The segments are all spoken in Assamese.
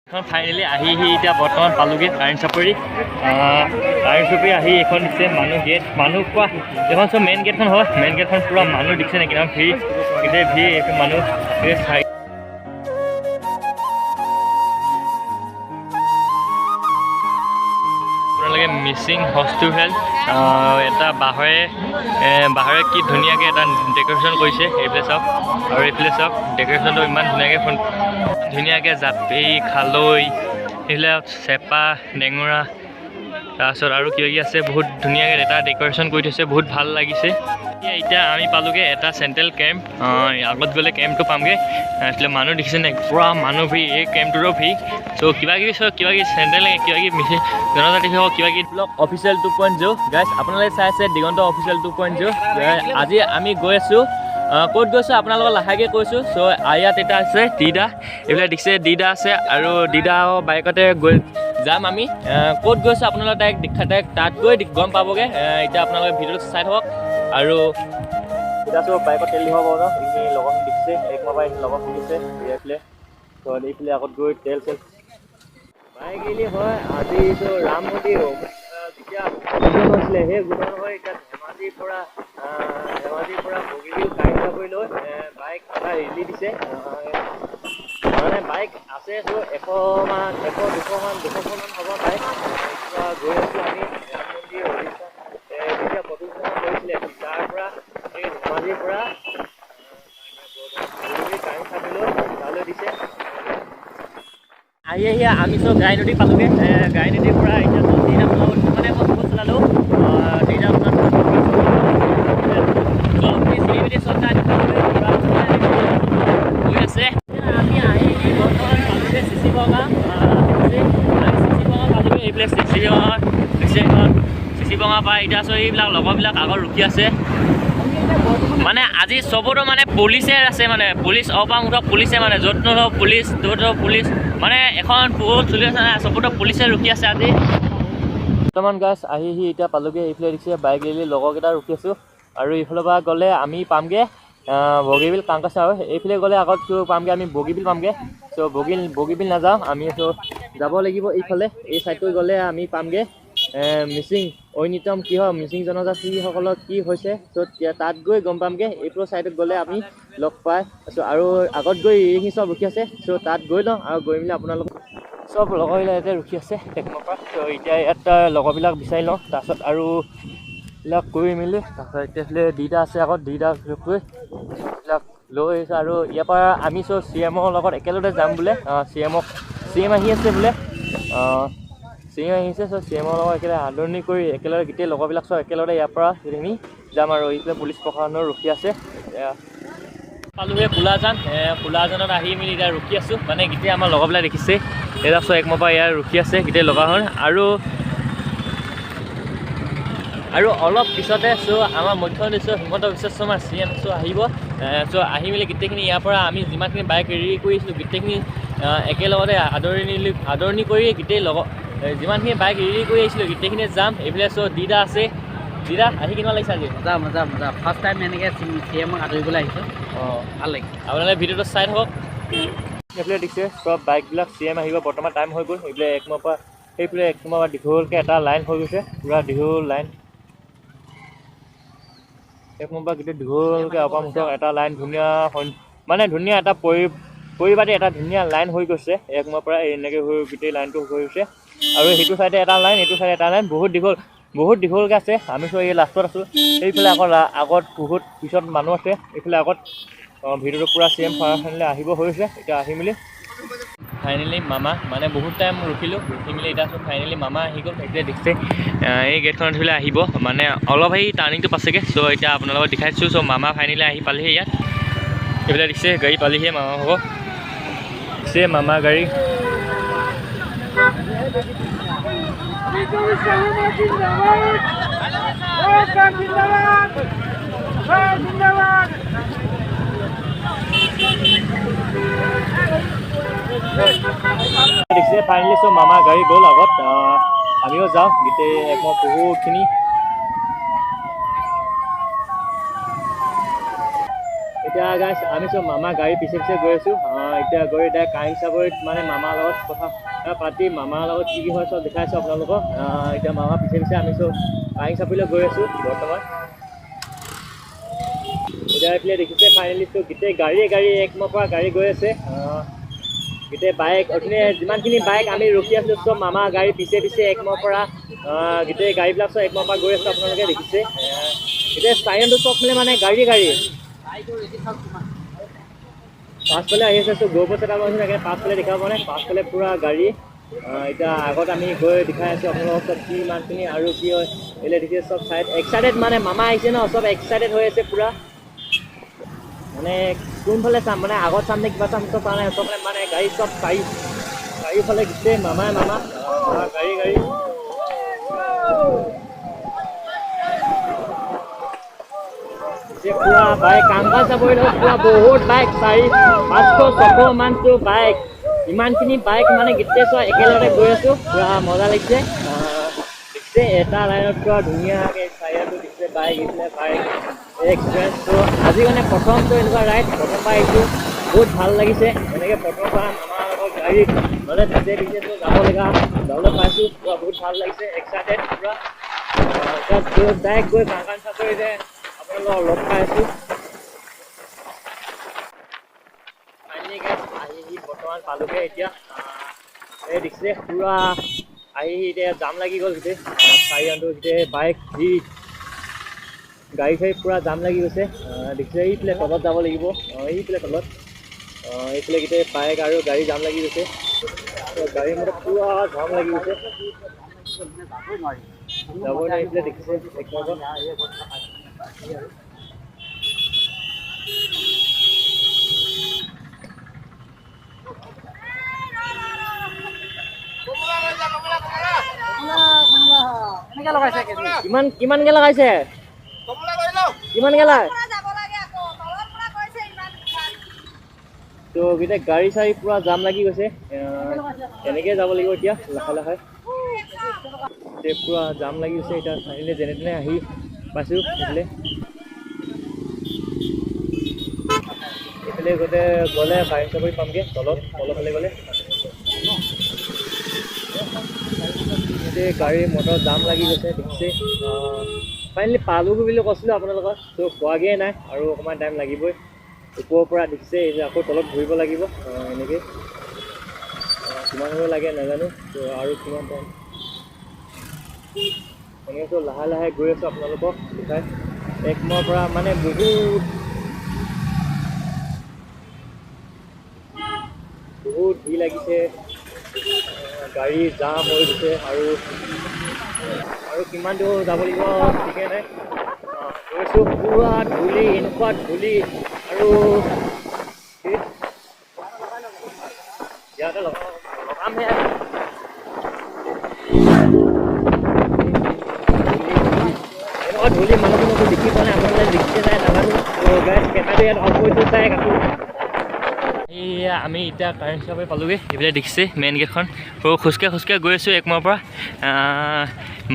ফাইনেলি আহি আহি এতিয়া বৰ্তমান পালোগৈ কাৰেণ্ট চাপৰি। কাৰেণ্ট চাপৰি আহি এইখন দিছে মানুহ গেট, মানুহ কোৱা এইখন চব মেইন গেটখন হয়। মেইন গেটখন পূৰা মানুহ দেখিছে নেকি, কিমান ভিৰ, গোটেই ভিৰ, এইটো মানুহ চাই। আপোনালোকে মিচিং হস্পিটেল এটা বাঁহেৰে, বাঁহেৰে কি ধুনীয়াকৈ এটা ডেক'ৰেশ্যন কৰিছে। এইফালে চাওক আৰু এইফালে চাওক, ডেক'ৰেশ্যনটো ইমান ধুনীয়াকৈ, ধুনীয়াকৈ জাপি, খালৈ, এইবিলাক চেপা, ডেঙৰা, তাৰপাছত আৰু কিবা কিবি আছে। বহুত ধুনীয়াকৈ এটা ডেক'ৰেশ্যন কৰি থৈছে, বহুত ভাল লাগিছে। এতিয়া আমি পালোগৈ এটা চেণ্ট্ৰেল কেম্প। আগত গ'লে কেম্পটো পামগৈ। এইফালে মানুহ দেখিছে নাই, পূৰা মানুহ ভিৰ, এই কেম্পটোৰো ভিৰ। চ' কিবা কিবি চব কিবা কিবি চেণ্ট্ৰেল কিবা কিবি মিচিং জনজাতি কিবা কিবি ব্লগ অফিচিয়েল 2.0। গাইজ, আপোনালোকে চাই আছে দিগন্ত অফিচিয়েল 2.0। আজি আমি গৈ আছোঁ, ক'ত গৈছোঁ আপোনালোকক লাহেকৈ কৈছোঁ। চ' ইয়াত এটা আছে দিদা, এইবিলাক দেখিছে দিদা আছে আৰু দিদা বাইকতে গৈ যাম আমি। ক'ত গৈছোঁ আপোনালোকে তাইক তাত গৈ গম পাবগৈ। এতিয়া আপোনালোকে ভিডিঅ'টো চাই থাকক। আৰু এতিয়া চব বাইকত তেল দিব পাৰোঁ ন, এইখিনি লগৰখিনি দেখিছে, এক মাহ এইখিনি লগৰখিনি দিছে এইফালে। ত' এইফালে আগত গৈ তেল চেল বাইক এৰি হয়। আজি ৰাম মন্দিৰ যেতিয়া উদ্বোধন হৈছিলে, সেই উদ্বোধন হৈ এতিয়া ধেমাজিৰ পৰা বগীবিল কাৰেণ্ট চাপৰিলৈ বাইক এটা ৰেলী দিছে। মানে বাইক আছে চ' 100মান, 100 200মান, 200খনমান হ'ব বাইক। গৈ আছোঁ আমি ৰাম মন্দিৰ অনুষ্ঠান যেতিয়া প্ৰতিষ্ঠা কৰিছিলে, তাৰ পৰা এই ধেমাজিৰ পৰা বগীবিল কাৰেণ্ট চাপৰিলৈ তালৈ দিছে। আহি আহি আমি চব গাই নদী পালোগৈ। গাই নদীৰ পৰা এতিয়া মানে মই বহুত চলালোঁ। গৈ আছে আমি আহি বৰ্তমান পালোগৈ চিচিবৰগাঁও। চিচিবৰগাঁও পালোগৈ, এইফালে চিচিবৰগাঁও, চিচিবৰগাঁও পৰা এতিয়া চব এইবিলাক লগৰবিলাক আগত ৰখি আছে। মানে আজি চবতো মানে পুলিচে আছে, মানে পুলিচ অপাৰ মুঠত পুলিচে, মানে য'ত নহওক পুলিচ, ত'ত পুলিচ, মানে এখন বহুত চলি আছে নাই, চবতো পুলিচে ৰখি আছে আজি বৰ্তমান। গাছ আহি আহি এতিয়া পালোগৈ। এইফালে দেখিছে বাইক ৰেলী লগৰকেইটা ৰখি আছোঁ। আৰু এইফালৰ পৰা গ'লে আমি পামগৈ বগীবিল কাংকাচাৰ। এইফালে গ'লে আগত পামগৈ আমি বগীবিল পামগৈ। চ' বগীবিল নাযাওঁ আমি, চ' যাব লাগিব এইফালে। এই ছাইডটো গ'লে আমি পামগৈ মিচিং ঐনিতম কি হয়, মিচিং জনজাতিসকলৰ কি হৈছে, চ' তাত গৈ গম পামগৈ। এইটো ছাইডত গ'লে আমি লগ পাই আছোঁ আৰু আগত গৈ এইখিনি চব ৰখি আছে। চ' তাত গৈ লওঁ আৰু গৈ মেলি আপোনালোক চব লগৰবিলাক ইয়াতে ৰখি আছে টেকমৰ পৰা। চ' এতিয়া ইয়াত লগৰবিলাক বিচাৰি লওঁ, তাৰপাছত আৰু এইবিলাক কৰি মেলি তাৰপাছত এতিয়া এইফালে দিদা আছে, আগত দিদা গৈ এইবিলাক লৈ আহিছোঁ। আৰু ইয়াৰ পৰা আমি চব চি এমৰ লগত একেলগে যাম বোলে। চি এম আহি আছে বোলে, চি এম আহিছে। চ' চি এমৰ লগত একেলগে আদৰণি কৰি একেলগে গোটেই লগৰবিলাক চব একেলগে ইয়াৰ পৰা সেইখিনি যাম। আৰু এইফালে পুলিচ প্ৰশাসনো ৰখি আছে। এতিয়া পালোগৈ কোলাজান। কোলাজানত আহি মেলি এতিয়া ৰখি আছোঁ। মানে গোটেই আমাৰ লগৰবিলাক দেখিছে, এইবিলাক চব একমৰ পৰা ইয়াত ৰখি আছে গোটেই লগৰখন। আৰু অলপ পিছতে চ' আমাৰ মুখ্যমন্ত্ৰী চ' হিমন্ত বিশ্ব শৰ্মা চি এম চ' আহিব। চ' আহি মেলি গোটেইখিনি ইয়াৰ পৰা আমি যিমানখিনি বাইক ৰেলী কৰিছিলোঁ গোটেইখিনি একেলগতে আদৰণি কৰি গোটেই লগত যিমানখিনি বাইক ৰেলী কৰি আহিছিলোঁ গোটেইখিনি যাম। এইফালে চ' দিদা আছে। দিদা, আহি কেনেকুৱা লাগিছে আজি? মজা মজা মজা। ফাৰ্ষ্ট টাইম এনেকৈ চি এমক আদৰিবলৈ আহিছোঁ। অঁ, ভাল লাগিছে। আপোনালোকে ভিডিঅ'টো চাই থাকক। এইফালে দেখিছে চব বাইকবিলাক চি এম আহিব, বৰ্তমান টাইম হৈ গ'ল। এইফালে একমৰ পৰা সেইফালে একমৰ পৰা দীঘলকৈ এটা লাইন হৈ গৈছে, পূৰা দীঘল লাইন। একমৰ পৰা গোটেই দীঘলকৈ অপাৰ মুঠক এটা লাইন, ধুনীয়া মানে ধুনীয়া এটা পৰিপাটি এটা ধুনীয়া লাইন হৈ গৈছে। একমৰ পৰা এনেকৈ হৈ গোটেই লাইনটো হৈ গৈছে। আৰু সেইটো চাইডে এটা লাইন, এইটো চাইডে এটা লাইন, বহুত দীঘল, বহুত দীঘলকৈ আছে। আমি চব এই লাষ্টত আছোঁ। সেইফালে আকৌ আগত বহুত পিছত মানুহ আছে। এইফালে আগত ভিডিঅ'টো পূৰা চি এম ফাইনেলি আহিব হৈছে। এতিয়া আহি মেলি ফাইনেলি মামা, মানে বহুত টাইম ৰখিলোঁ, ৰখি মেলি এতিয়া চব ফাইনেলি মামা আহি গ'ল। এতিয়া দেখিছে এই গেটখনত এইফালে আহিব, মানে অলপ সেই টাৰ্ণিংটো পাইছেগৈ। চ' এতিয়া আপোনালোকক দেখাইছোঁ। চ' মামা ফাইনেলি আহি পালেহি ইয়াত। এইফালে দেখিছে গাড়ী পালেহিয়ে মামা হ'ব, দেখিছে মামা গাড়ী। দেখিছে ফাইনেলি চব মামা গাড়ী গ'ল আগত। আমিও যাওঁ গোটেই একমত বহুতখিনি। এতিয়া গাইছ, আমি চব মামা গাড়ী পিছে পিছে গৈ আছোঁ। এতিয়া গৈ এতিয়া কাৰেং চাপৰিত মানে মামাৰ লগত কথা পাতি মামাৰ লগত কি কি হয় চব দেখাইছোঁ আপোনালোকক। এতিয়া মামা পিছে পিছে আমি চব কাৰেং চাপৰিলৈ গৈ আছোঁ বৰ্তমান। এতিয়া এইফালে দেখিছে, ফাইনেলি চব গোটেই গাড়ীয়ে গাড়ী একমৰ পৰা গাড়ী গৈ আছে। গোটেই বাইক, অথনি যিমানখিনি বাইক আমি ৰখি আছিলোঁ, চব মামা গাড়ী পিছে পিছে একমৰ পৰা গোটেই গাড়ীবিলাক চব একমৰ পৰা গৈ আছে, আপোনালোকে দেখিছে। গোটেই চাৰিআলিটো চব মানে গাড়ী গাড়ী পাছফালে আহি আছে। চব গৌৰৱ চেটাপ আছে, সেইকাৰণে পাছফালে দেখাব পৰা নাই, পাছফালে পূৰা গাড়ী। এতিয়া আগত আমি গৈ দেখাই আছোঁ আপোনালোকক চব কি ইমানখিনি আৰু কি হয় এইবিলাক দেখিছে। চব চাইড এক্সাইটেড, মানে মামা আহিছে ন, চব এক্সাইটেড হৈ আছে পূৰা। মানে কোনফালে চাম, মানে আগত চাম নে কিবা চাম, চব পৰা নাই। চব মানে গাড়ী চব চাৰিওফালে গোটেই মামাই মামা গাড়ী গাড়ী। পুৰা বাইক কাংকা চাপৰি লগত পুৰা বহুত বাইক, 400 500 600 মানটো বাইক, ইমানখিনি বাইক মানে গোটেই চব একেলগে গৈ আছোঁ, পুৰা মজা লাগিছে। দেখিছে এটা লাইনত পুৰা ধুনীয়াকৈ চাৰিআলিটো দেখিছে, বাইক এইফালে বাইক এক্সপিৰিয়েঞ্চটো আজি মানে প্ৰথমটো এনেকুৱা ৰাইড প্ৰথমবাৰ আহিছোঁ, বহুত ভাল লাগিছে। এনেকৈ প্ৰথমবাৰ মামাৰ লগত গাড়ীত মানে পিছে পিছে যাব লগা যাবলৈ পাইছোঁ, পুৰা বহুত ভাল লাগিছে, এক্সাইটেড পুৰা। ডাইৰেক্ট গৈ কাংকান চাপৰিতে আপোনালোকক লগ পাই আছোঁ। ফাইনেলি গাইছ, আহি বৰ্তমান পালোগৈ। এতিয়া এই দেখিছে পুৰা আহি এতিয়া জাম লাগি গ'ল গোটেই চাৰিআলিটো, গোটেই বাইক ভিৰ গাড়ী চাড়ী পুৰা জাম লাগি গৈছে। দেখিছে এইফালে তলত যাব লাগিব, এইফালে তলত এইফালে গোটেই বাইক আৰু গাড়ী জাম লাগি গৈছে, গাড়ী মটৰ পুৰা জাম লাগি গৈছে, যাব নোৱাৰি। এইফালে দেখিছে এক নম্বৰ। কিমান কিমানকে লগাইছে, কিমানকে লাগ তো গোটেই গাড়ী চাড়ী পুৰা জাম লাগি গৈছে। এনেকৈ যাব লাগিব এতিয়া লাহে লাহে, পুৰা জাম লাগি গৈছে। এতিয়া ফাইনেলি যেনে তেনে আহি পাইছোঁ। এইফালে এইফালে গোটেই গ'লে কাৰেং চাপৰি পামগৈ, তলত তলৰফালে গ'লে গোটেই গাড়ী মটৰ জাম লাগি গৈছে দেখিছে। ফাইনেলি পালোগৈ বুলি কৈছিলোঁ আপোনালোকক, ত' পোৱাগৈয়ে নাই আৰু অকণমান টাইম লাগিবই। ওপৰৰ পৰা দেখিছে এই যে আকৌ তলত ঘূৰিব লাগিব এনেকৈ, কিমান সময় লাগে নাজানো, ত' আৰু কিমান টাইম এনেকৈ ত' লাহে লাহে গৈ আছোঁ আপোনালোকক দেখাই। একমৰ পৰা মানে বহুত বহুত ভিৰ লাগিছে, গাড়ী জাম হৈ গৈছে। আৰু আৰু কিমান দূৰ যাব লাগিব ঠিকে নাই, গৈছোঁ পুৰা ধূলি, এনেকুৱা ধূলি। আৰু ইয়াতে লগামহে এনেকুৱা ধূলি, মানুহবোৰকো দেখি পোৱা নাই, আপোনালোকে দেখিছে নাই নাজানো। কেমেৰাটো ইয়াত অফ কৰি চাই আকৌ। এইয়া আমি এতিয়া কাৰেং চাপৰি পালোগৈ। এইফালে দেখিছে মেইন গেটখন, সৰু খোজকাঢ়ি খোজকাঢ়ি গৈ আছোঁ একমৰ পৰা।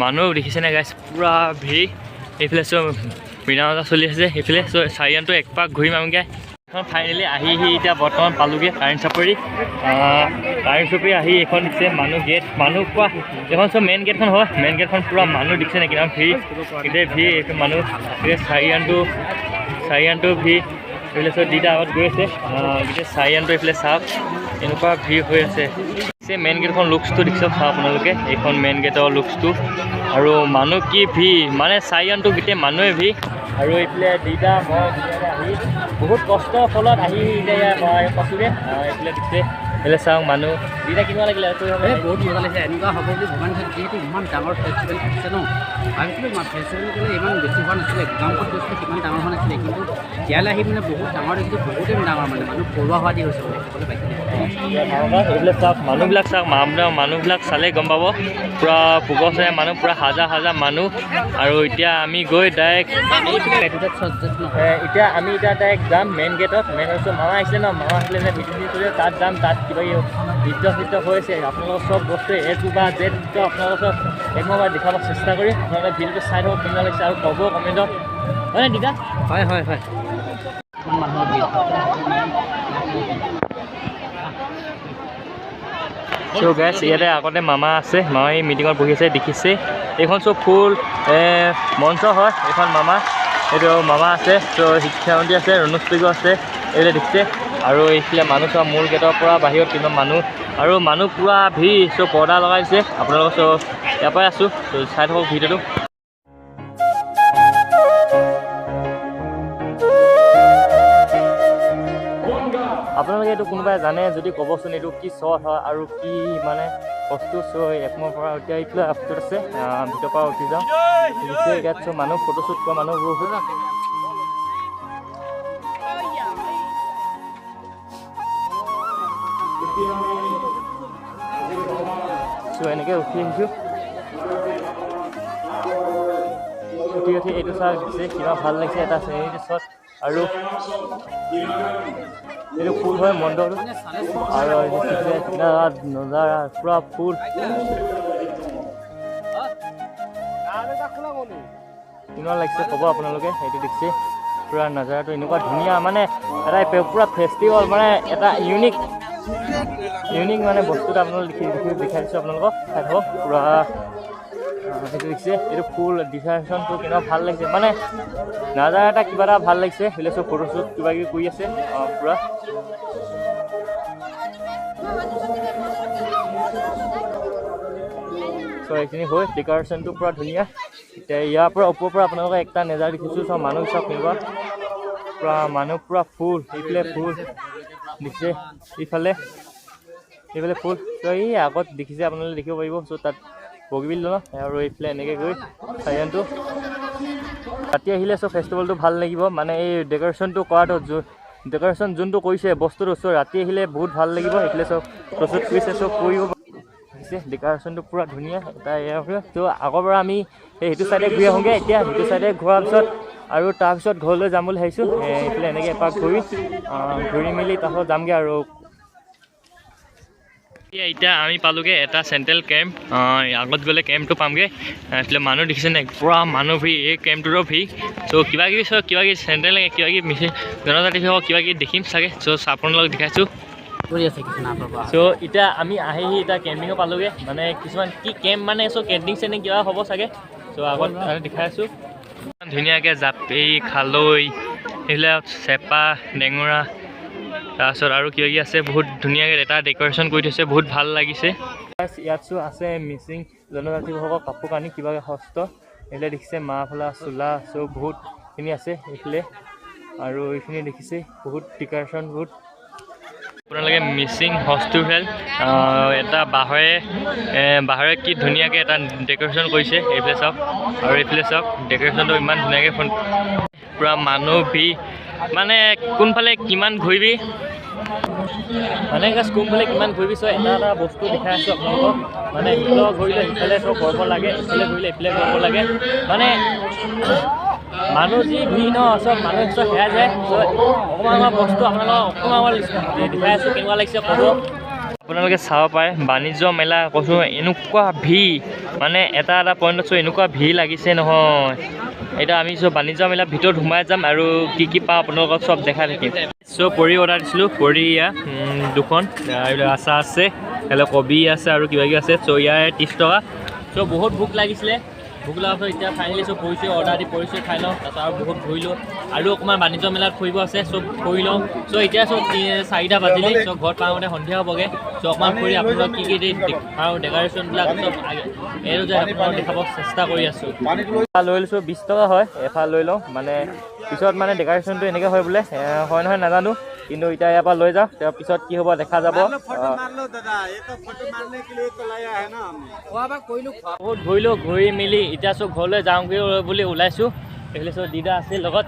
মানুহ দেখিছেনে গাইছ, পূৰা ভিৰ। এইফালে চব মীনা বজাৰ চলি আছে, এইফালে চব চাৰিআলিটো এক পাক ঘূৰিম আমিগৈ। এখন ফাইনেলি আহি এতিয়া বৰ্তমান পালোগৈ কাৰেং চাপৰি। কাৰেং চাপৰি আহি এইখন দিছে মানুহ গেট, মানুহ পোৱা এইখন চব মেইন গেটখন হয়। মেইন গেটখন পূৰা মানুহ দেখিছে নে কিমান ভিৰ, গোটেই ভিৰ এইটো মানুহ। গোটেই চাৰিআলিটো ভিৰ। এইফালে চব দুইটা আগত গৈ আছে, গোটেই চাৰিআলিটো এইফালে চাওক এনেকুৱা ভিৰ হৈ আছে। মেইন গেটখন লুকছটো দেখিছে চাওক আপোনালোকে, এইখন মেইন গেটৰ লুকছটো। আৰু মানুহ কি ভিৰ, মানে চাৰিআলিটো গোটেই মানুহে ভিৰ। আৰু এইফালে দুইটা মই ধুনীয়াকৈ আহি বহুত কষ্টৰ ফলত আহি এতিয়া ইয়াত পাইছোঁগৈ। এইফালে দেখিছে, এইফালে চাওক মানুহ দুইটা কেনেকুৱা লাগিলে? বহুত মজা লাগিছে, এনেকুৱা হ'ব বুলি ভবা নাছিলোঁ। যিহেতু ইমান ডাঙৰ ফেষ্টিভেল পাতিছে ন, ভাবিছিলোঁ ফেষ্টিভেল গ'লে ইমান বেছি হোৱা নাছিলে, গোগামুখত গৈছিলোঁ সিমান ডাঙৰ হোৱা নাছিলে, কিন্তু ইয়ালৈ আহি মানে বহুত ডাঙৰ দেখিছোঁ, বহুতেই ডাঙৰ, মানে মানুহ পৰুৱা হোৱা দি হৈছে মানে ক'বলৈ পাইছিলে। এইবিলাক চাওক মানুহবিলাক, চাওক মানুহবিলাক চালেই গম পাব পূৰা পোকছে মানুহ, পূৰা হাজাৰ হাজাৰ মানুহ। আৰু এতিয়া আমি গৈ ডাইৰেক্ট এতিয়া আমি এতিয়া ডাইৰেক্ট যাম মেইন গেটত। মেইন গেটত মামা আহিছিলে ন, মামা আহিছিলে যে মিটিং চলি, তাত যাম। তাত কিবা কিবি নৃত্য চিত্ৰ হৈছে, আপোনালোকৰ চব বস্তু এ টু বা জেড নৃত্য আপোনালোকৰ চব এক মই দেখাব চেষ্টা কৰিম। আপোনালোকে ভিডিঅ'টো চাই থাকক কেনেকুৱা লাগিছে আৰু ক'ব কমেণ্টত, হয়নে দিদা? হয় হয় হয়। ইমান মানুহৰ ভিৰ। চ' গাইছ, ইয়াতে আগতে মামা আছে, মামা এই মিটিঙত বহি আছে, দেখিছে। এইখন চব ফুল মঞ্চ হয় এইখন। মামা, এইটো মামা আছে, চ' শিক্ষামন্ত্ৰী আছে, ৰণোজ পেগু আছে, এইবিলাক দেখিছে। আৰু এইফালে মানুহ চোৱা, মূল গেটৰ পৰা বাহিৰত কিমান মানুহ আৰু মানুহ পূৰা ভিৰ। চ' পৰ্দা লগাই দিছে আপোনালোকৰ। চ' ইয়াৰ পৰাই আছোঁ, চ' চাই থাকক ভিডিঅ'টো। আপোনালোকে এইটো কোনোবাই জানে যদি ক'বচোন, এইটো কি শ্বট হয় আৰু কি মানে বস্তু। চ' একমৰ পৰা এতিয়া এইফালে ভিতৰত আছে, ভিতৰৰ পৰা উঠি যাওঁ। দেখিছে, ইয়াত চব মানুহ, ফটোশ্বুট কৰা মানুহ বহুত। চ' এনেকৈ উঠি আহিছোঁ, উঠি উঠি এইটো চাওক, দেখিছে কিমান ভাল লাগিছে, এটা এইটো শ্বট। আৰু এইটো ফুল হয় মণ্ডপটো। আৰু নজাৰা পূৰা ফুল, কেনেকুৱা লাগিছে ক'ব আপোনালোকে। সেইটো দেখিছে, পূৰা নজাৰাটো এনেকুৱা ধুনীয়া, মানে এটা পূৰা ফেষ্টিভেল, মানে এটা ইউনিক ইউনিক মানে বস্তু এটা আপোনালোক দেখি দেখি দেখাই দিছোঁ আপোনালোকক, চাই থাকক পূৰা। সেইটো দেখিছে, এইটো ফুল ডিজাইনটো কেনেকুৱা ভাল লাগিছে, মানে নাজাৰা এটা কিবা এটা ভাল লাগিছে। সেইফালে চব ফটোশ্বুট কিবা কিবি কৰি আছে পূৰা। চ' এইখিনি হৈ ডেক'ৰেশ্যনটো পূৰা ধুনীয়া। এতিয়া ইয়াৰ পৰা ওপৰৰ পৰা আপোনালোকক একটা নেজাৰ দেখিছোঁ। চব মানুহ চব কেনেকুৱা, পূৰা মানুহ পূৰা ফুল, এইফালে ফুল দেখিছে, ইফালে এইফালে ফুল। ত' এই আগত দেখিছে, আপোনালোকে দেখিব পাৰিব। চ' তাত বগীবিল দলং আৰু এইফালে এনেকৈ গৈ চাৰিআনটো। ৰাতি আহিলে চব ফেষ্টিভেলটো ভাল লাগিব, মানে এই ডেক'ৰেশ্যনটো কৰাটো, ডেক'ৰেশ্যন যোনটো কৰিছে বস্তুটো, চ' ৰাতি আহিলে বহুত ভাল লাগিব। এইফালে চব প্ৰস্তুত কৰিছে, চব কৰিব দেখিছে, ডেক'ৰেশ্যনটো পূৰা ধুনীয়া এটা ইয়াৰ পৰা। ত' আগৰ পৰা আমি সেই সেইটো ছাইডে ঘূৰি আহোঁগৈ। এতিয়া সেইটো ছাইডে ঘূৰাৰ পিছত আৰু তাৰপিছত ঘৰলৈ যাম বুলি ভাবিছোঁ। এইফালে এনেকৈ এপাক ঘূৰি ঘূৰি মেলি তাৰপিছত যামগৈ। আৰু এতিয়া আমি পালোগৈ এটা চেণ্ট্ৰেল কেম্প। আগত গ'লে কেম্পটো পামগৈ। এইফালে মানুহ দেখিছে নাই, পূৰা মানুহ ভিৰ, এই কেম্পটোৰো ভিৰ। চ' কিবা কিবি চব কিবা কিবি চেণ্ট্ৰেল কিবা কিবি মিচিং জনজাতি কিবা কিবি দেখিম চাগে। চ' আপোনালোকক দেখাইছোঁ। চ' এতিয়া আমি আহি এতিয়া কেম্পিঙো পালোগৈ, মানে কিছুমান কি কেম্প, মানে চ' কেণ্টিং চেণ্টিং কিবা হ'ব চাগে। চ' আগত দেখাই আছোঁ ধুনীয়াকৈ জাপি, খালৈ, এইবিলাক চেপা, ডেঙৰা, তাৰপাছত আৰু কিবা কিবি আছে। বহুত ধুনীয়াকৈ এটা ডেক'ৰেশ্যন কৰি থৈছে, বহুত ভাল লাগিছে। ইয়াত চো আছে মিচিং জনজাতিসকলৰ কাপোৰ কানি কিবা হস্ত, এইফালে দেখিছে মাফলা চোলা, চব বহুতখিনি আছে এইফালে। আৰু এইখিনি দেখিছে বহুত ডেক'ৰেশ্যন বহুত। আপোনালোকে মিচিং হস্তুফেল এটা বাঁহেৰে, বাঁহেৰে কি ধুনীয়াকৈ এটা ডেক'ৰেশ্যন কৰিছে, এইফালে চাওক। আৰু এইফালে চাওক, ডেক'ৰেশ্যনটো ইমান ধুনীয়াকৈ পূৰা মানুহ ভিৰ, মানে কোনফালে কিমান ঘূৰিবি, মানে কোনফালে কিমান ঘূৰিবি। চ' এটা এটা বস্তু দেখাই আছোঁ আপোনালোকক, মানে ইফালে ঘূৰিলে সিফালে চব কৰিব লাগে, ইফালে ঘূৰিলে ইফালে কৰিব লাগে, মানে মানুহ যি ভিৰ ন, চব মানুহ চব হেৰাই যায়। চ' অকণমান অকণমান বস্তু আপোনালোকক অকণমান অকণমান দেখাই আছোঁ, কেনেকুৱা লাগিছে ক'ব। আপোনালোকে চাব পাৰে বাণিজ্য মেলা, কৈছোঁ এনেকুৱা ভিৰ, মানে এটা এটা পইণ্টত চব এনেকুৱা ভিৰ লাগিছে নহয়। এতিয়া আমি চব বাণিজ্য মেলাৰ ভিতৰত সোমাই যাম আৰু কি কি পাওঁ আপোনালোকক চব দেখাই থাকিম। চ' পৰি অৰ্ডাৰ দিছিলোঁ, পৰি ইয়াৰ দুখন, এইবিলাক আচাৰ আছে, এইফালে কবি আছে আৰু কিবা কিবি আছে। চ' ইয়াৰ 30 টকা। চ' বহুত ভোক লাগিছিলে, ভোক লগাৰ পিছত এতিয়া ফাইনেলি চব পৰিছোঁ, অৰ্ডাৰ দি পৰিছোঁ, খাই লওঁ। তাৰপিছত আৰু বহুত ঘূৰিলোঁ আৰু অকণমান বাণিজ্য মেলাত ফুৰিব আছে, চব ফুৰি লওঁ। চ' এতিয়া চব 4টা বাজিলে, চব ঘৰত পাওঁতে সন্ধিয়া হ'বগৈ। চ' অকণমান ফুৰি আপোনালোক কি কি আৰু ডেক'ৰেশ্যনবিলাক চব এইটো যে আপোনালোকক দেখাব চেষ্টা কৰি আছোঁ। লৈ লৈছোঁ, 20 টকা হয়, এফাল লৈ লওঁ, মানে পিছত মানে ডেক'ৰেশ্যনটো এনেকৈ হয় বোলে, হয় নহয় নাজানো, কিন্তু এতিয়া ইয়াৰ পৰা লৈ যাওঁ, তাৰ পিছত কি হ'ব দেখা যাব। বহুত ঘূৰিলোঁ, ঘূৰি মেলি এতিয়া চব ঘৰলৈ যাওঁগৈ বুলি ওলাইছোঁ। এইফালে চব দিদা আছে লগত।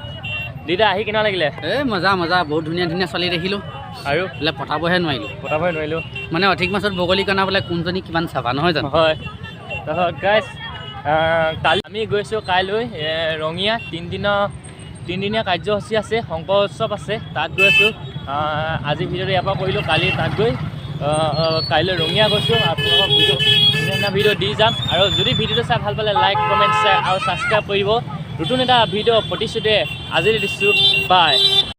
দিদা আহি কেনেকুৱা লাগিলে? এই মজা মজা, বহুত ধুনীয়া ধুনীয়া ছোৱালী দেখিলোঁ। আৰু বোলে পতাবহে নোৱাৰিলোঁ, পতাবহে নোৱাৰিলোঁ, মানে অধিক মাছত বগলী কণা বোলে কোনজনী কিমান চাবা নহয় জানো? হয়। তাৰপাছত গাইছ, কালি আমি গৈছোঁ, কাইলৈ ৰঙিয়া তিনিদিনীয়া কাৰ্যসূচী আছে, শংকৰ উৎসৱ আছে, তাত গৈ আছোঁ। আজি ভিডিঅ'টো ইয়াৰ পৰা কৰিলোঁ, কালি তাত গৈ কাইলৈ ৰঙিয়া গৈছোঁ। আপোনালোকক ভিডিঅ' ধুনীয়া ভিডিঅ' দি যাম। আৰু যদি ভিডিঅ'টো চাই ভাল পালে লাইক, কমেণ্ট, শ্বেয়াৰ আৰু ছাবস্ক্ৰাইব কৰিব। নতুন এটা ভিডিঅ' প্ৰতিশ্ৰুতিৰে আজি দিছোঁ, বাই।